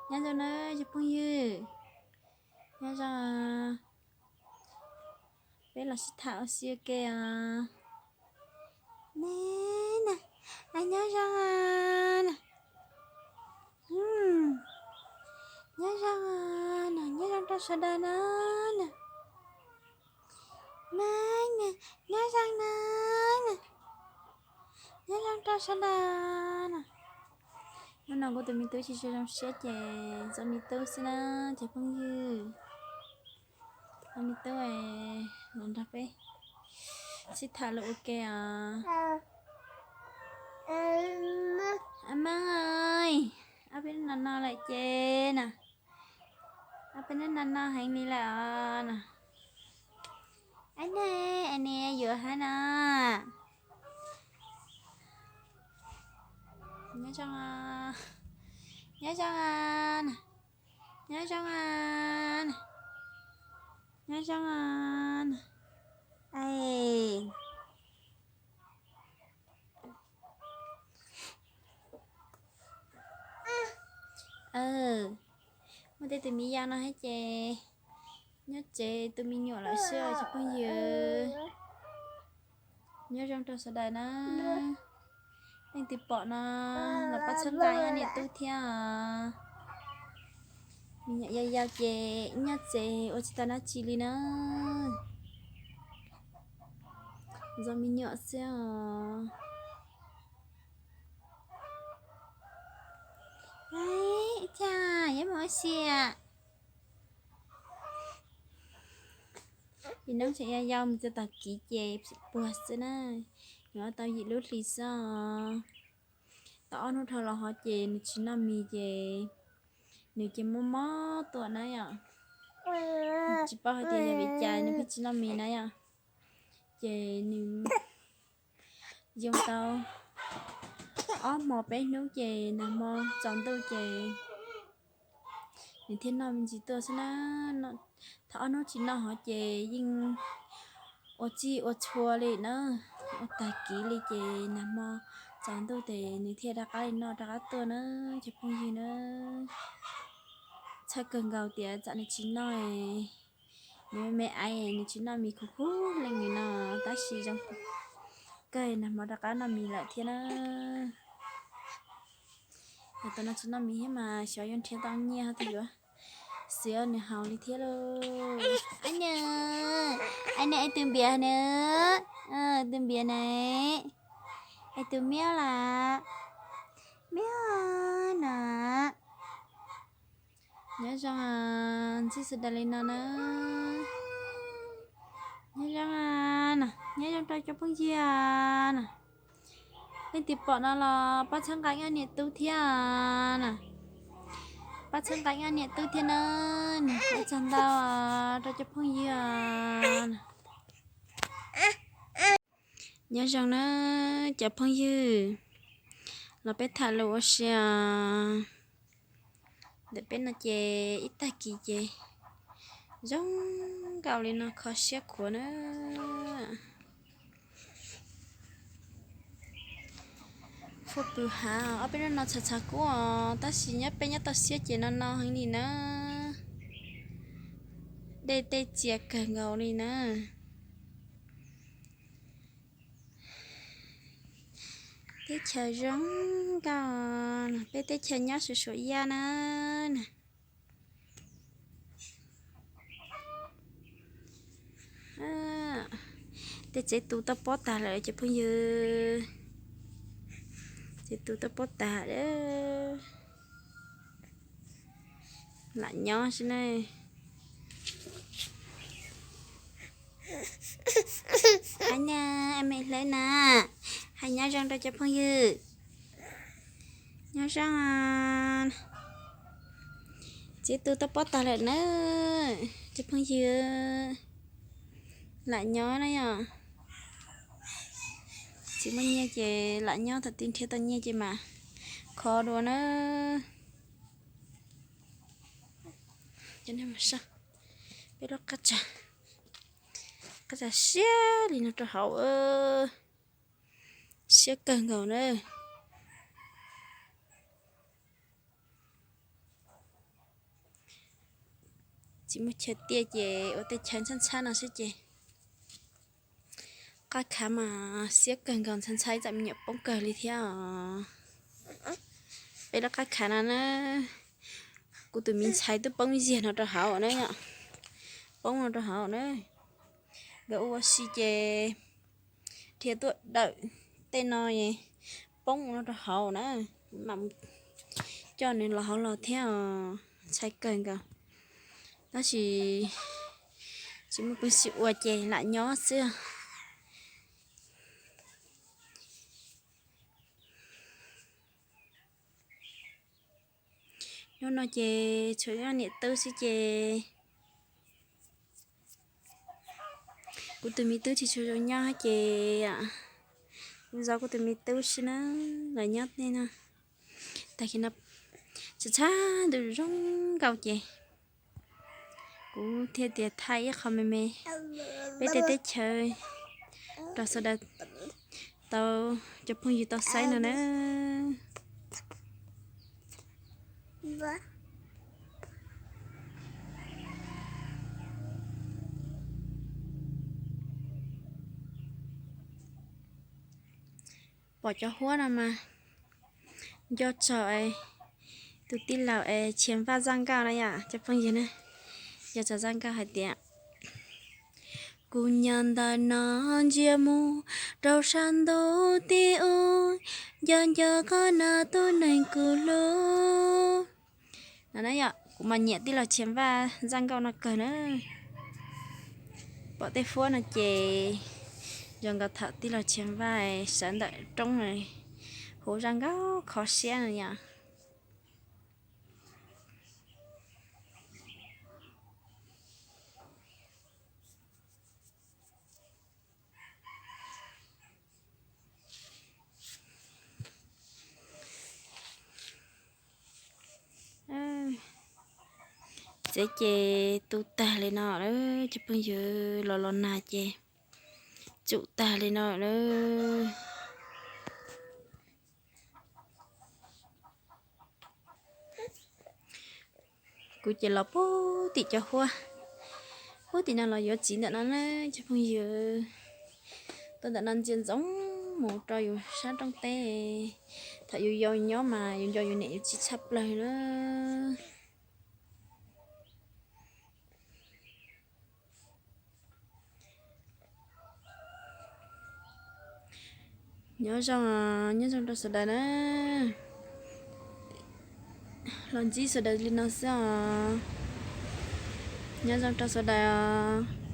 Nyob zoo na cov phooj ywg, nyob zoo. Peb los sib tham ua si ua ke os. Ne, nyob zoo na. Nyob zoo na, nyob zoo rau sawv daws na. Ne, nyob zoo na. Nyob zoo rau sawv daws na. Hnub no kuv tus me tub tsis tshua zoo siab ces txo me tub xwb na cov phooj ywg. Txo me tub los nrog peb sib tham lus ua ke os. A Maj, ob peb hnub no no lawm ces na. Ob peb hnub no no heev li lawm os na. Ab ne, ab ne yuav hab no. Nyob zoo, nyob zoo, nyob zoo, nyob zoo. Muaj tej tus me yau no hab ces nyob tsev tu me nyuam lawm xwb os cov phooj ywg. Nyob zoo rau sawv daws na. Leej twg pom no los pab txhawb nqa ib ob niam tub thiab os. Me nyuam yau yau ces ib nyob tsev ua tsis tau dab tsi li na. Txo me nyuam xwb os. Ib txhia yuav mus ua si. Vim noob tseem yau yau mus txog tag kis ces puag xwb na. Nws tau yim lub hlis xwb os. Tau ob hnub dhau los hov ces nws tsis noj mis ces nws ces mob mob tuaj na yom. Tsis paub hais tias yog vim cas nws pheej tsis noj mis na yom. Ces nws yoo tau ob hmo peb hnub ces nag hmo tsaus ntuj ces nws thiaj noj me ntsis tuaj xwb na. Thaum ob hnub tsis noj hov ces yeej ua txij ua txhua li na, ua tag kis li ces nag hmo tsaus ntuj ces nws thiaj rov qab li noj rov qab tuaj na cov phooj ywg na. Txhawj kawg nkaus tias tsam nws tsis noj, nws me me aiv nws tsis noj mis khuv khuv leej nws no, tab sis zoo kawg nag hmo rov qab noj mis lawm thiab na. Yog tus no tsis noj mis thiab mas xyov yuav nrhiav tau nyiaj ho tus yuav xiv nws haus li thiab lauj. Ab na, ab na, es tus npiav na, tus npiav na, es tus miab las, miab na. Nyob zoo ntxwg sawv daws li no na. Nyob zoo na, nyob zoo rau cov phooj ywg na. Leej twg pom no los pab txhawb nqa ib ob niam tub thiab na. Pab txhawb nqa ib ob niam tub thiab na. Ua tsaug ntau rau cov phooj ywg. Nyob zoo na cov phooj ywg, los peb tham lus ua si os. Ntawm peb no ces ib tag kis ces zoo nkaus li no kho siab khuav na. Fuab pw hav ob peb hnub no txhaws txhaws kub os, tab sis nyob peb nyob toj siab ces no no heev li na. Dej tej txias kawg nkaus li na. Teb chaws zoo nkauj, peb teb chaws nyob suav suav yaj na. Tej tsev tu tau pob tag lawm cov phooj ywg. Tsev tu tau pob tag, lam nyob xwb na. Ab na, me hlawb na, hais nyob zoo rau cov phooj ywg. Nyob zoo, tsev tu tau pob tag lawm na, cov phooj ywg. Lam nyob na yom. Tsis muaj nyiaj ces lam nyob, thaum twg nrhiav tau nyiaj ces mam kho dua na. Peb lub qab tsa, qab tsa siab li no rau hauv, siab kawg nkaus na. Tsis muaj chaw tiaj ces ua tej chaw ntxhab ntxhab no xwb ces qab khav mas xiab kawg nkaus, ntxhab ntxhab ib txoj me nyuam poob kawg li thiab os. Peb lub qab khav no na, kuv tus me ntxhais twb poob ziag no rau hauv na yom, poob no rau hauv na. Nkawd ua ua si ces dhia tuaj dawm tej no poob no rau hauv na, mam coj nws los hauv los thiab os, ntxhab kawg nkaus. Tab sis tsis muaj peev xwm ua ces lam nyob xwb. Hnub no ces tshuav niam tub xwb ces kuv tus me tub tsis tshua zoo nyob ces kuv zov kuv tus me tub xwb na, los nyob tej no. Tag kis no tshab tshab ntuj zoo nkauj ces kuv thiaj tias thaij ib qho me me peb tej teb chaws rau sawv daws tau, cov phooj ywg tau saib no na. Pom cov huab no mas nco txog tus tij laug es Tshias Vaj zaj nkauj na yom cov phooj ywg na, nco txog zaj nkauj hais tias kuv nyob ntawm no ntsia mus rau sab ntuj tim ub, nco nco koj na tus neeg kuv hlub. No na yom, kuv mas nyiam tij laug Tshias Vaj zaj nkauj no kawg na. Pom tej huab no ces zoo nkaus thaum tij laug Tshias Vaj sawv ntawm roob hu zaj nkauj kho siab no yom. Tsev ces tu tag li no lawm cov phooj ywg, los los nag ces tsum tag li no lawm. Kuv ces los pub tim cov huab, pub tim no los yuav txiv ntawm no na cov phooj ywg. Tuaj ntawm no ntsia ntsoov mus rau yus sab roob teb. Thaum yus yau nyob mas yus nco yus niam yus txiv tshaj plaws na. Nyob zoo, nyob zoo rau sawv daws na. Los ntsib sawv daws li no xwb os. Nyob zoo rau sawv daws os.